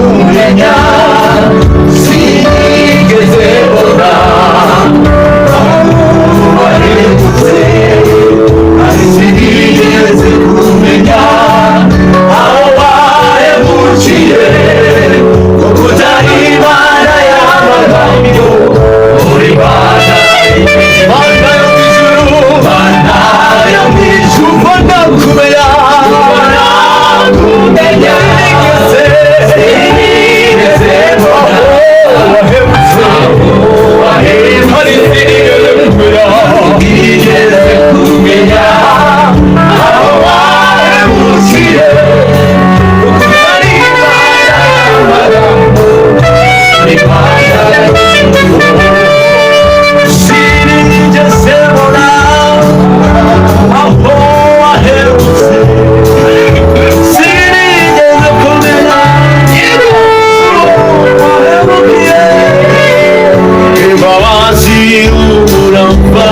Kumenya sinigeze mbona wahemutse, sinigeze kumenya aho wahemukiye, kuko utari Imana y'amagambo, uri Imana, Mana yo mu ijuru, Mana yo mu ijuru. Kuva nakumenya, kuva nakumenya, sinigeze mbona wahemutse, wahemutse, sinigeze kumenya, sinigeze kumenya aho wahemukiye, kuko utari Imana y'amagambo, uri Imana y'ijuru. Sinigeze mbona aho wahemutse, sinigeze kumenya wahemukiye. Imbabazi urampa,